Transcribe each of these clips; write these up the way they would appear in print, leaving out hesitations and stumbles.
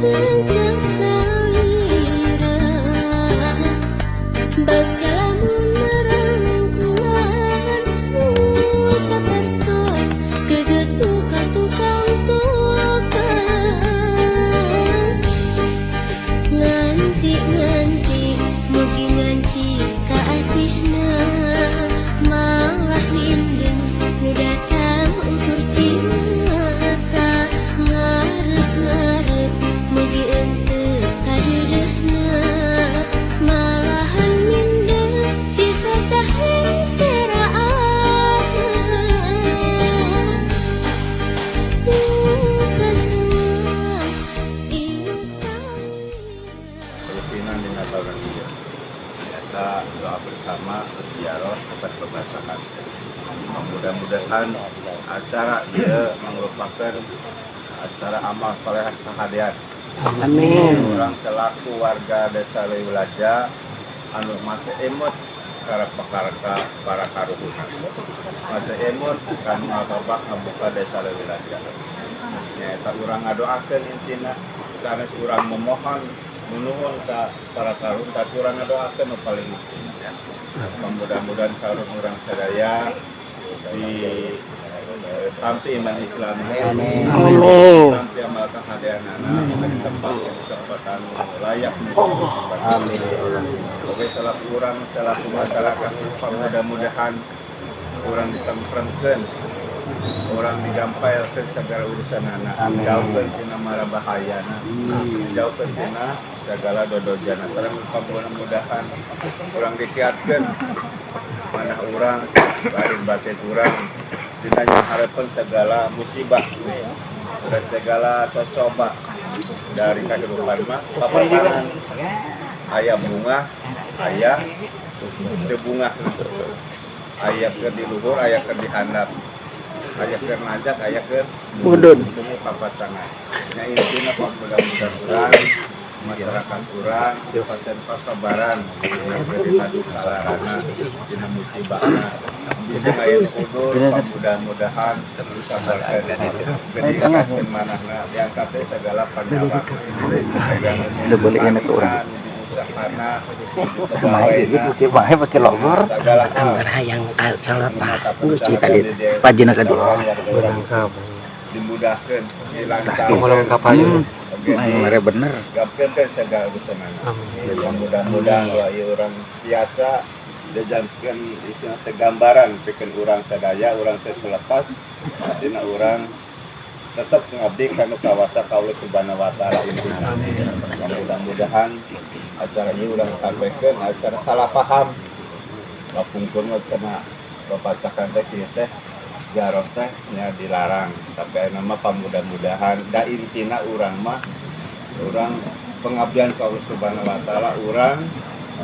Dateng ka salira, bagja lamun marangkulan nu sapertos gegetu ka tukang tukang. Nganti-nganti mugi nganci kaasihna, malah mindeng nu datang ukur cimata. Ngarep-ngarep mugi henteu kadeudeuhna, malahan mindeng cisacah seraana nu kasawang imut salira. Rutinan dina tahun ieu eta doa bersama, ziarah kepada pebacakan. Mudah-mudahan acara ieu merupakan acara amal soleh kahadean. Amin. Urang selaku warga Desa Leuwilaja anu masih emut para pekarka, para karuhuna, masih emut kanu ngababak ngabuka Desa Leuwilaja, nyaeta urang ngadoakeun. Intina sanes urang memohon menuhun ka para karuhun, tapi urang ngadoakeun nu paling intina. Mudah-mudahan karuhun urang sadaya di tampi iman Islam. Amin. Tampi amal kahadeanana di tempat yang tempat anu layak. Amin. Oke, selaku urang, selaku masyarakat, mudah-mudahan urang ditempremkeun, urang digampailkeun segala urusanana. Amin. Jauhkeun tina mara bahayana, jauhkeun tina segala dodojana. Sareng mudah-mudahan urang dikiatkeun mana urang, lahir batin urang dina harapan segala musibah dan segala coba dari kehidupan mah papatangan aya bunga, aya teu bunga, aya keur di luhur, aya keur di handap, aya keur nanjak, aya keur Mudun. Demi papatangan. Nya intina mudah-mudahan urang masyarakat urang paten pasabaran dina duka larana, dina musibahna, bisa aya udur. Mudah-mudahan disabarkeun, diangkatkeun manahna, diangkat teh segala panyawa. Udah balik enak ke urang. Usahana. Mae gitu, mae pakai logor. Segala hal. Anggar hayang salat tah. Geus cerita dit. Pajina ka dieu. Dimudahkan, Hmm. dilancarkan. Mere bener. Gapkeun teh segala urusanana. Mudah-mudahan doa ieu urang biasa dijadikan istilah teh gambaran pikeun urang sadaya, urang teh selepas artinya urang tetap ngabdi kanu kawasa ka Allah Subhanahu wa Taala intina. Mudah-mudahan acara ini urang sampaikan acara salah paham. Kapungkur mah cenah bapacakan teh kieu teh, jaroh teh nya dilarang, tapi ayeuna mah pamudah-mudahan da intina urang mah urang pengabdian ka Allah Subhanahu wa Taala, urang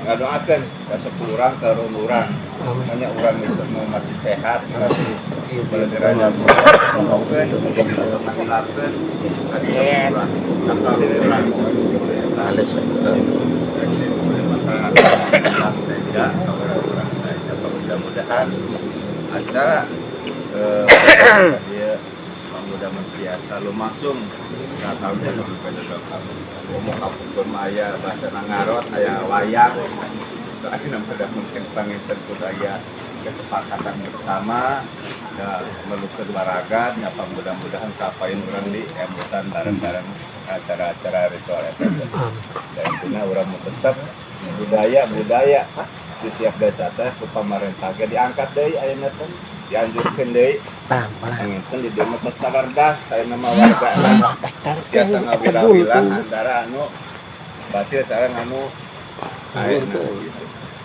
ngadoakeun ka sepuh urang, ka urang. Makanya urang bisa masih sehat, masih boleh ngomongkeun, ngahilapkeun ka sepuh urang, ka karuhun urang. Maka tega ka urang sadaya, mudah-mudahan acara dia mudah-mudahan biasa lumangsung ka tahun 2022. Komo kapungkur mah aya bahasa ngarot, aya wayang. Ayeuna pada mungkin panginten kudu aya kesepakatan bersama ya, melukeun waragat nya. Mudah-mudahan kapain urang di emutan bareng-bareng acara-acara ritual eta. Dan intinya urang mau tetap budaya budaya di tiap desa teh ku pamarentah ge diangkat deui, ayeuna teh dianjurkeun deui. Panginten di dieu mah tos sawardah ayeuna mah, warga biasa ngawilah-wilah antara anu batil sareng anu ayeuna gitu.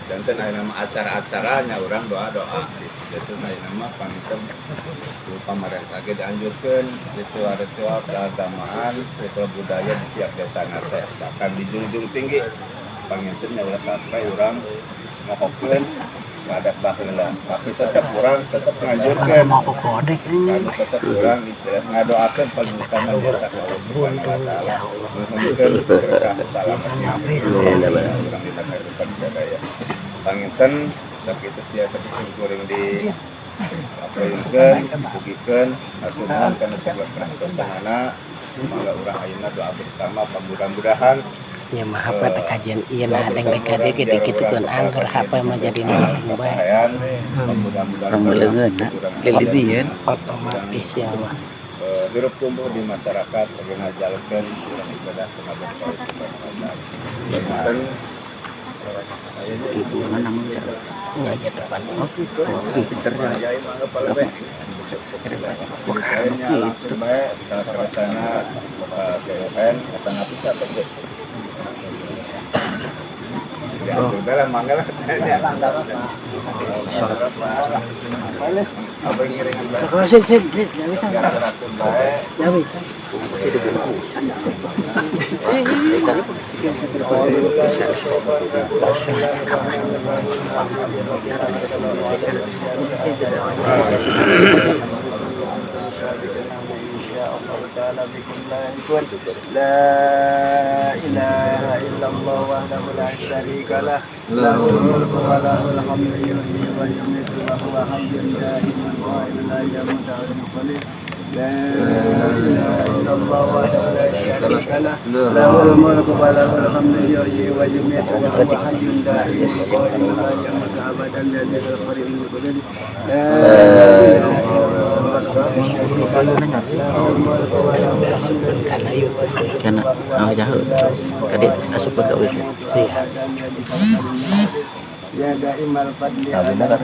Janten ayeuna mah acara-acaranya urang doa-doa gitu. Janten ayeuna mah panginten ku pamarentah ge dianjurkeun ritual-ritual keagamaan, ritual budaya di tiap desa teh bahkan dijunjung tinggi. Panginten nya ulah sampai urang ngohokeun adat baheula, tapi tetap urang tetap nganjurkeun Mau ke kodek ini. Kami tetap urang istilah ngadoakeun paling utama desa ka Allah Subhanahu wa Taala, nuhunkeun berkah salametnya urang dina kehidupan sadaya. Panginten sakitu tiasa kuring di apayunkeun, dipugikeun. Hatur nuhun kana segala perhatosanana. Mangga urang ayeuna doa bersama, mudah-mudahan Ya mah HP teh kajian ieu nah deng dek ka dieu ge dikitukeun angger HP mah jadi nangtung bae. Mudah-mudahan Urang beleungeun na. Lilidieun. Otomatis ya mah. Hirup tumbuh di masyarakat bagi ngajalankeun urang ibadah pengabdian subhanahu wa ta'ala. Dan Ibu mana namun cara. Nya ieu depan. Oh gitu. Pinter ya. Kiai mangga palebeh. Bukan Kayaknya gitu. Langsung bae ka keretana KUN atau apa sih apa sih. Ya, sudah lah, mangga lah. Apa ngiringan bae. Sin sin sin, ya bisa. Gerakan bae. Ya bisa. Masih dibungkusan. لا إله إلا الله وحده لا شريك له، له الملك وله الحمد، يحيي ويميت وهو حي دائم قائم لا يموت ولا لا إله إلا الله وحده لا شريك له، له الملك وله الحمد، يحيي ويميت وهو حي دائم قائم لا يموت أبدا، بيده الخير من كل لا إله إلا الله وحده لا شريك له، له الملك وله الحمد. Kana YouTube. Kana oh jauh. Kadi asup ka wis. Siap. Ya daimal fadli. Awina kan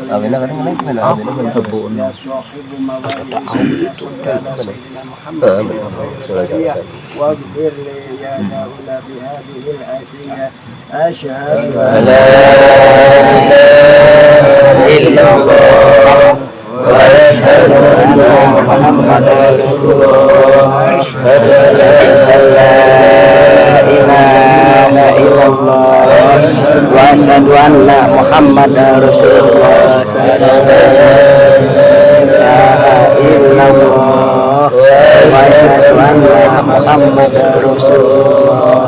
awina kan mana Oh, awina mana kebun. Ya sahibu mawali Eh, sudah jelas. واغفر لي يا داود بهذه الأسية أشهد أن لا إله إلا الله وأشهد أن محمدا رسول الله، أشهد أن لا إله إلا الله وأشهد أن محمدا رسول الله، لا إله إلا الله وأشهد أن محمدا رسول الله.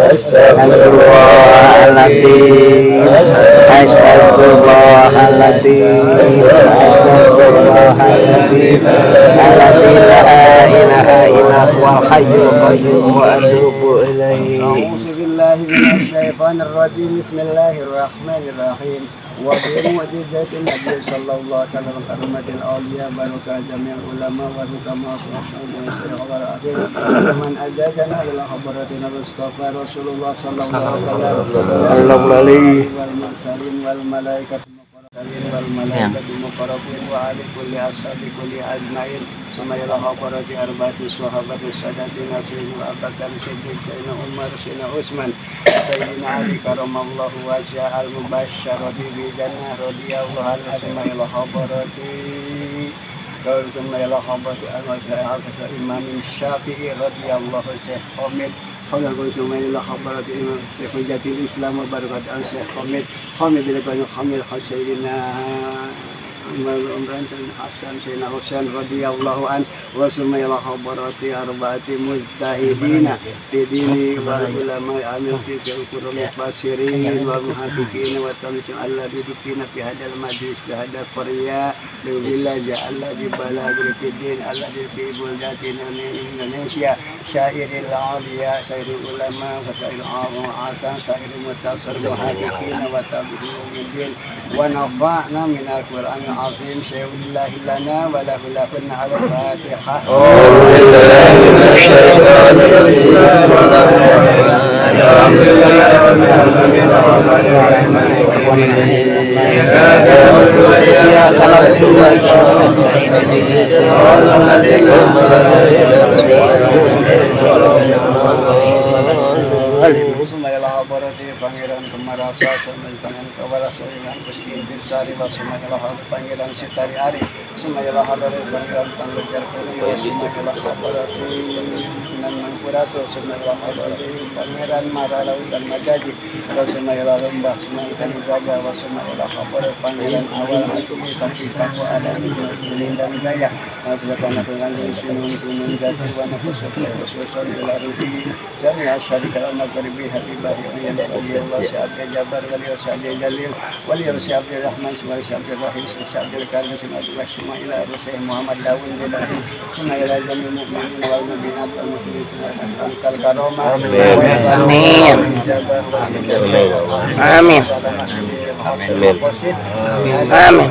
أستغفر الله العظيم، أستغفر الله العظيم، أستغفر الله العظيم الذي لا إله إلا هو الحي القيوم وأتوب إليه. أعوذ بالله من الشيطان الرجيم، بسم الله الرحمن الرحيم. وبمعجزة النبي صلى الله عليه وسلم كرمة الأولياء بركة جميع العلماء والحكماء والأخير ومن أجازنا إلى حضرة المصطفى رسول الله صلى الله عليه وسلم والمرسلين والملائكة المقربين والملائكة المقربين وعلى كل أصحاب كل أجمعين، ثم إلى حضرة أربعة الصحابة السادة سيدنا أبا بكر الصديق، سيدنا عمر، سيدنا عثمان، سيدنا علي كرم الله وجه المبشر بالجنة رضي الله عنه، ثم إلى حضرة ثم إلى حضرة الإمام الشافعي رضي الله عنه حمد خلق، ثم إلى حضرة الإمام حجة الإسلام وبركة الشيخ حمد حمد بن حمد سيدنا عمر حسن سيدنا حسين رضي الله عنه، وثم إلى حضرة أربعة مجتهدين في دين والعلماء عاملين في المفسرين والمحققين والتمسين الذي دفن في هذا المجلس في هذا القرية الولاية الذي بلغ في الدين الذي في بلدتنا من إندونيسيا سائر العليا سائر العلماء وسائر العاصم سائر المتصل المحققين والتابعين الدين ونفعنا من القرآن العظيم شيء الله لنا وله لكن على الفاتحة. أعوذ بالله من الشيطان الرجيم، بسم الله الرحمن الرحيم، الحمد لله رب العالمين، الرحمن الرحيم، مالك يوم الدين، إياك نعبد وإياك نستعين، صراط الذين أنعمت عليهم ثم إلى حضرة Pangeran Kemarasa, ثم Pangeran Kawalasa, Pangeran Gusti Besari, ثم إلى حضرة Pangeran Sitari Ari, ثم إلى حضرة Pangeran Panglejar Kuni, ثم إلى حضرة Sunan Mangkurato, ثم إلى حضرة Pangeran Maralawi dan Majaji, ثم إلى Lembah Sunan Kalijaga, ثم إلى حضرة Pangeran Awal Hakimi Tapi Takwa Adami dan Jaya, Anak Sinun Gunung Jati wa khususun ila ruhi jami'a syarika al-maghribi habibah wali Allah Syabdil Jabar wali Syabdil Jalil wali Syabdil Rahman wali Syabdil Rahim Syabdil Karim Syabdil Ila Rasul Muhammad Dawud bin Rahim ila jamil mu'minin wal mu'minat wal muslimin wal karomah. Amin. Amin. Amin. Amin. Amin.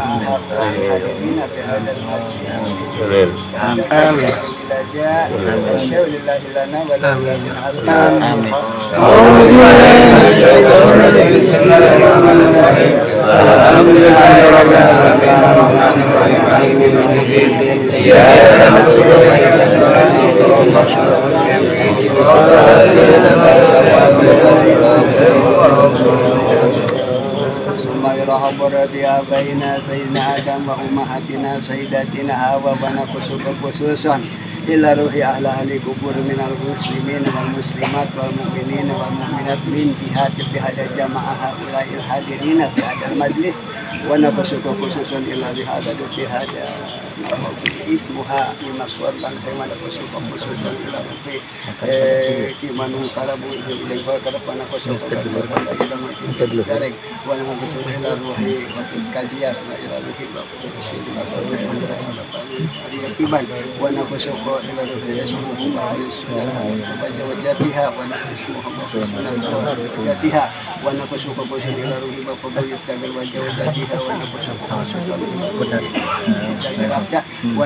Amin. Abaina Sayyidina Adam wa ummahatina Sayyidatina Hawa wa naqsuka khususan ila ruhi ahla ahli kubur minal muslimin wal muslimat wal mu'minin wal mu'minat min jihati fi hada jamaah haula'il hadirina fi hadal majlis wa naqsuka khususan ila bihada fi hada ismuha imaswar lan kema naqsuka khususan ila ruhi kimanu karabu ila karapana khususan ila wa naqsuka ila ruhi wa kajias ila ruhi wa wa naqsuka ila ruhi ismuhu wa wajatiha wa naqsuka wajatiha wa naqsuka ila ruhi wa qabiyat wa wajatiha wa naqsuka wa naqsuka wa wajatiha wa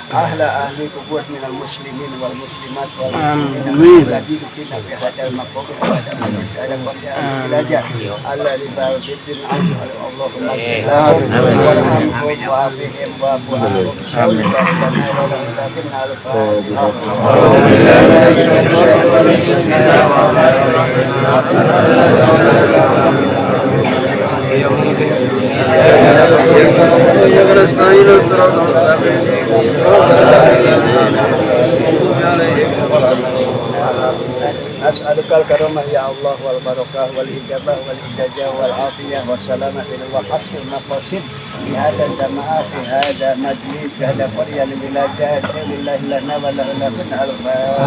ahla ahli kubur minal muslimin wal muslimat wal mu'minin lagi kita fi hadal maqam ada belajar Allah li ba'din Allahumma wa afihim wa أسألك الكرامة يا الله والبركة والإجابة والإجازة والعافية والسلامة وحصر المقاصد في هذا الجماعة في هذا المجلس في هذا القرية للولاية لله لنا وله لنا الفاتحة.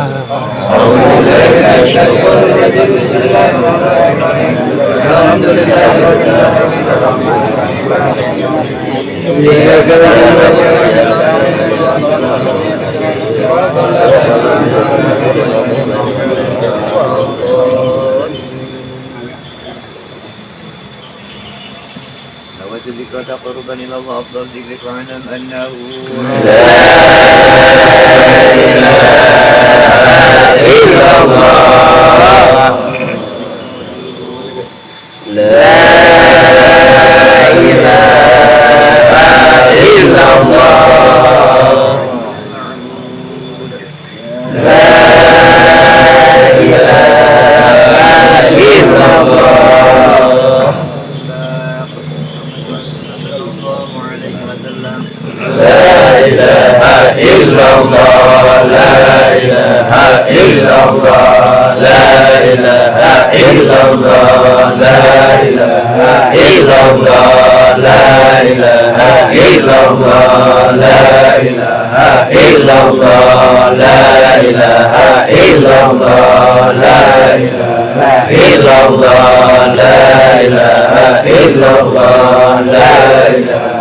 الحمد لله رب العالمين. تقربا إلى الله أفضل ذكرك واعلم أنه لا إله إلا الله لا إله إلا الله لا إله إلا الله لا إله إلا الله لا إله إلا الله لا إله إلا الله لا إله إلا الله لا إله إلا الله لا إله إلا الله لا إله إلا الله لا إله إلا الله لا إله إلا الله لا إله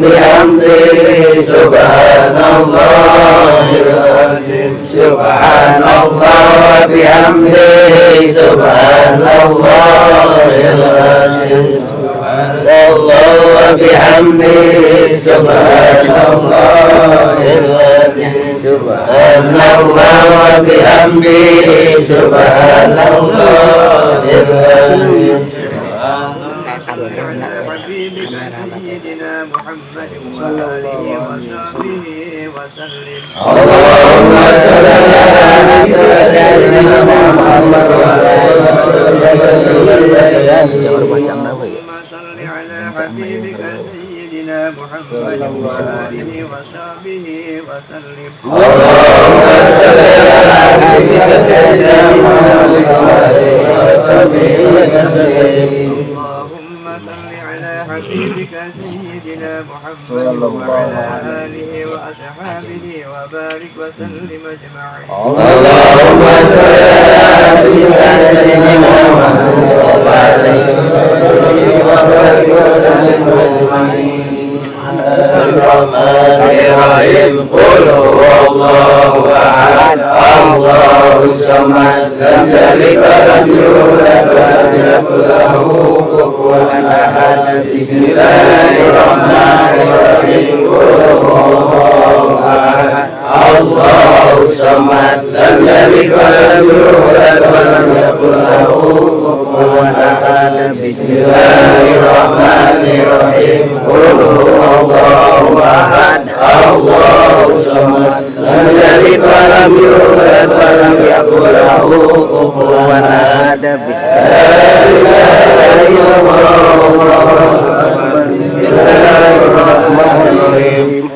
وبحمده سبحان الله العظيم سبحان الله وبحمده سبحان الله العظيم سبحان الله وبحمده سبحان الله العظيم سبحان الله وبحمده سبحان الله العظيم سيدنا محمد وآله وصحبه وسلم. اللهم صل على سيدنا محمد وعلى آله وصحبه. اللهم صل على حبيبك سيدنا محمد وآله وصحبه وسلم. اللهم صل على حبيبك سيدنا محمد وآله وصحبه وسلم. اللهم صل على حبيبك سيدنا محمد وعلى آله وأصحابه وبارك وسلم أجمعين. اللهم صل على حبيبك سيدنا محمد وعلى آله وصحبه وبارك وسلم أجمعين. الرحمن الرحيم قل هو الله أحد الله الصمد لم يلد ولم يولد ولم يكن له كفوا أحد. بسم الله الرحمن الرحيم قل هو الله أحد الله الصمد لم يلد ولم يولد ولم يكن له كفوا أحد. بسم الله الرحمن الرحيم قل هو الله أحد الله الصمد لم يلد ولم يولد ولم يكن له كفوا أحد. بسم الله الرحمن الرحيم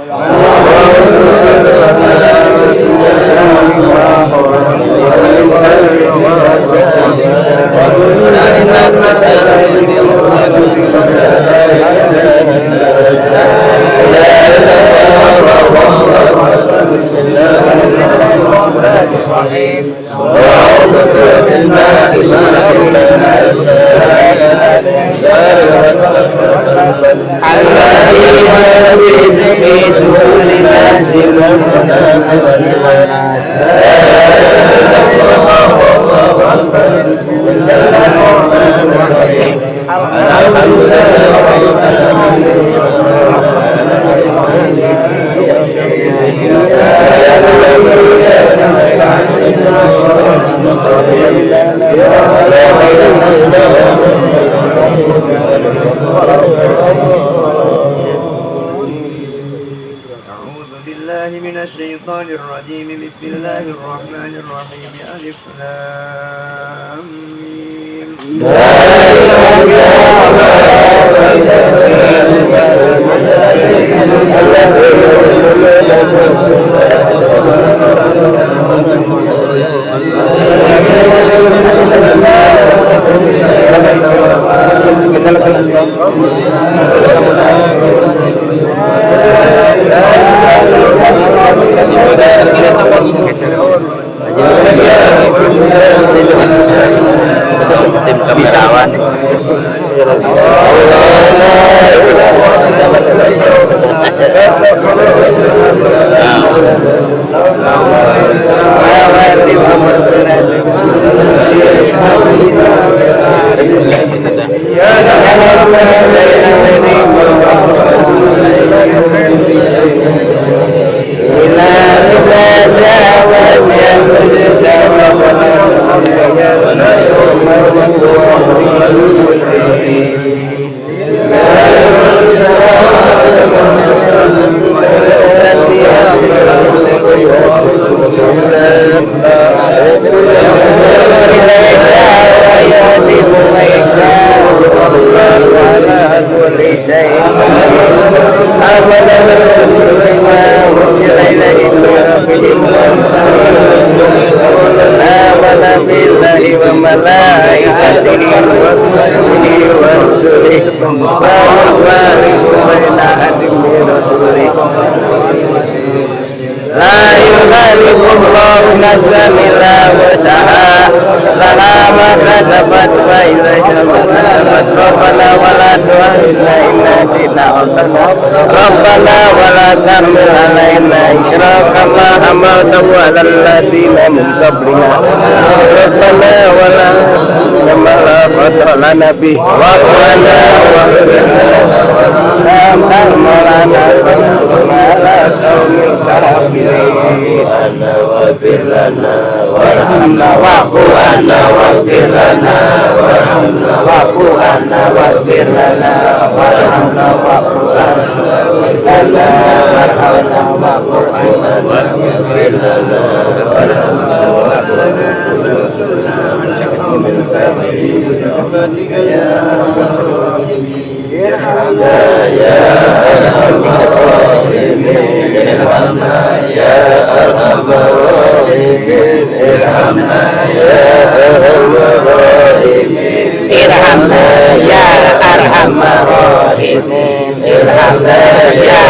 أعوذ بالله من الشيطان الرجيم. بسم الله الرحمن الرحيم. ألف لام ميم. Tim kamerawan. La yukallifu Allahu nafsan illa wus'aha. لها ما كسبت وإليها ما كسبت ربنا ولا تؤاخذنا إن نسينا أو أخطأنا ربنا ولا تحمل علينا إصرا كما حملته على الذين من قبلنا ربنا ولا كما لا طاقة لنا به واعف عنا واغفر لنا وارحمنا مولانا فانصرنا على القوم الكافرين. واغفر لنا وارحمنا واعف عنا واغفر لنا وارحمنا واعف عنا واغفر لنا وارحمنا واعف عنا واغفر لنا وارحمنا واعف عنا واغفر لنا وارحمنا واعف عنا وانصرنا على القوم الكافرين برحمتك يا ارحم الراحمين. ارحمنا يا ارحم الراحمين. ارحمنا يا ارحم الراحمين. ارحمنا يا ارحم الراحمين. ارحمنا يا ارحم الراحمين. ارحمنا يا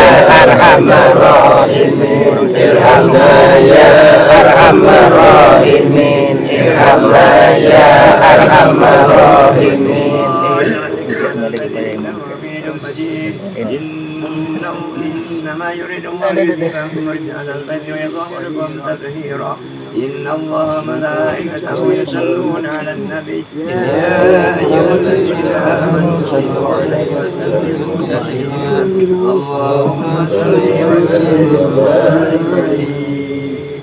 ارحم الراحمين. ارحمنا يا ارحم الراحمين. ارحمنا يا ارحم الراحمين. إنما يريد الله ليذهبكم رجس البيت ويطهركم تطهيرا. إن الله وملائكته يصلون على النبي يا أيها الذين آمنوا صلوا عليه وسلموا تسليما. اللهم صل وسلم وبارك عليه.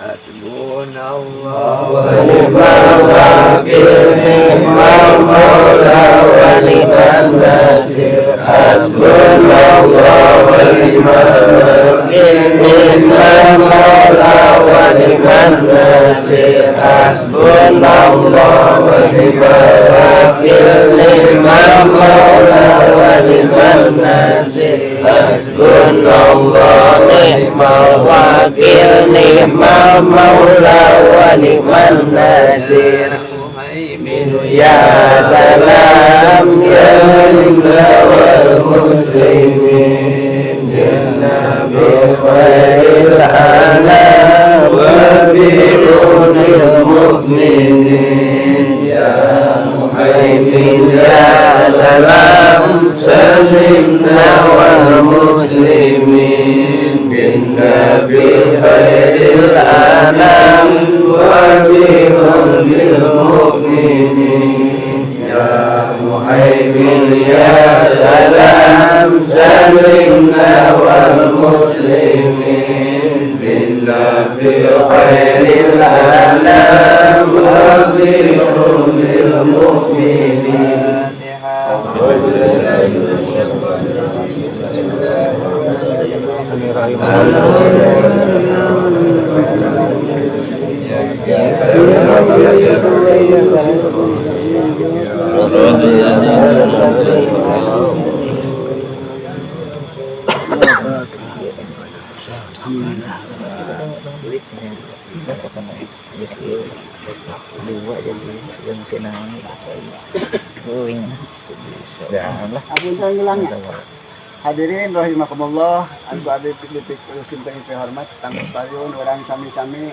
حسبنا الله ونعم الوكيل نعم المولى ونعم النصير. حسبنا الله ونعم الوكيل نعم المولى ونعم النصير. حسبنا الله ونعم الوكيل نعم المولى ونعم النصير. حسبنا الله نعم الوكيل نعم المولى ونعم النصير. يا سلام يا لله والمسلمين جئنا بخير الأنام وبعون المؤمنين. يا مهيمن يا سلام سلمنا والمسلمين جئنا بخير الأنام وبعون المؤمنين. يا مهيمن يا سلام سلمنا والمسلمين منا بخير الأنام وبعون المؤمنين. Hadirin rahimakumullah, aku abdi dipik simpen hormat tanggus payun orang sami-sami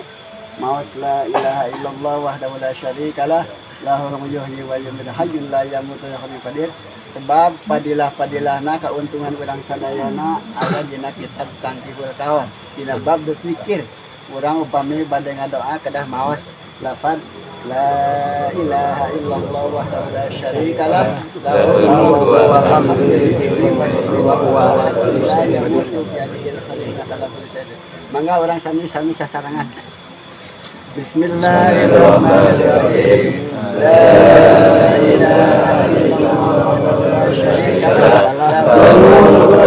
maos la ilaha illallah wahdahu la syarikalah lahul mulku wa yumiitu hayyun la yamutu wa huwa qadir. Sebab fadilah-fadilahna keuntungan urang sadayana aya dina kitab Tangkihul Kawan dina bab zikir. Urang upami bade ngadoa kedah maos lafaz la ilaha illallah wahdahu la syarikalah lahul mulku wa huwa ala kulli syai'in qadir. Mangga urang sami-sami sasarangan. Bismillahirrahmanirrahim. La ilaha illallah wahdahu la syarikalah lahul mulku wa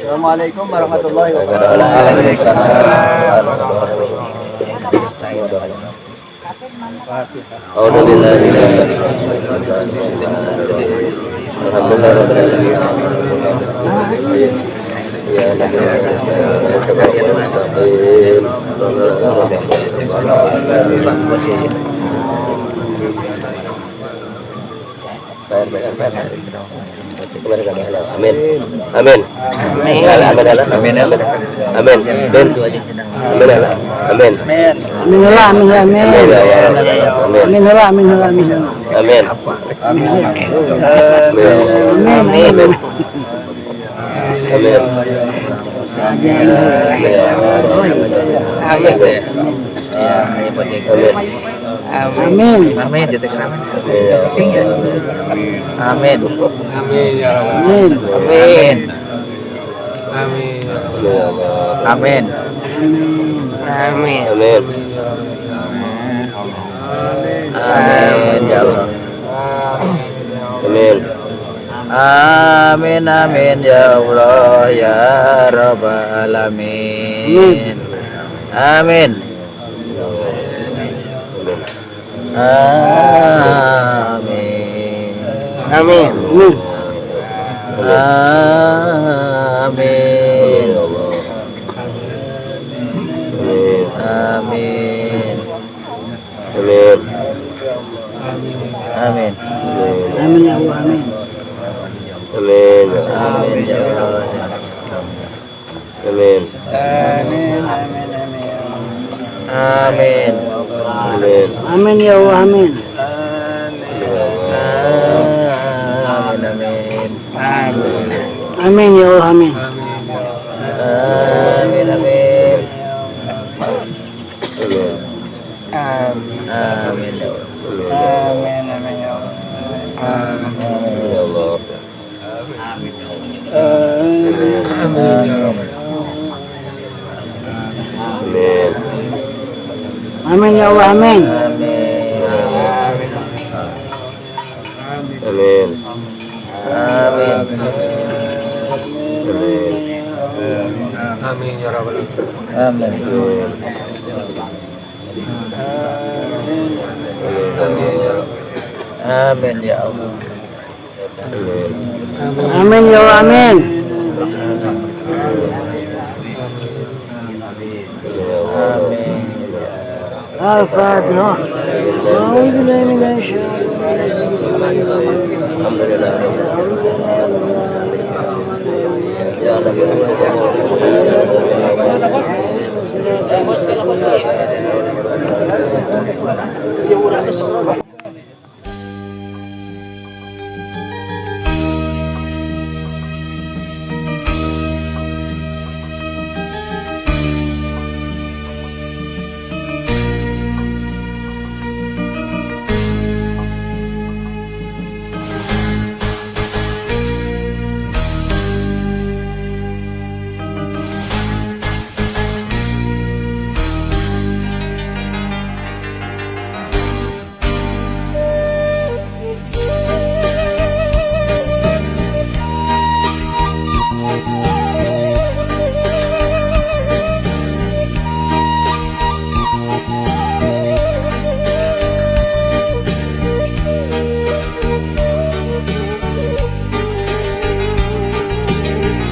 Assalamualaikum warahmatullahi wabarakatuh. Amin. Amin. Amin. Amin. Amin. Amin. Amin. Amin amin amin. Amin amin amin. Amin. Amin amin. Amin. Amin. Amin. Amin. Amin. Amin. Amin. Amin. Amin. Amin ya Allah. Amin. Amin amin ya Allah ya Rabbal alamin. Amin. Amin. Amin. Amin. Amin. Amin. Amin. Amin ya Allah amin. Amin. Amin ya Allah. Amin. Amin amin amin. Amin. Amin. Amin ya Allah amin. Amin amin. Amin ya Allah amin. Amin amin. Amin. Amin ya Allah. Amin amin ya Allah. Ya Allah. Amin. Amin ya Allah amin. Amin. Amin. Amin. Amin ya rabbal alamin. Amin. Amin ya Allah. Amin. Amin ya Allah amin. Amin. Al-Fatihah. A'udzu billahi minasy syaithanir rajim. Alhamdulillah. Ya Allah. Ya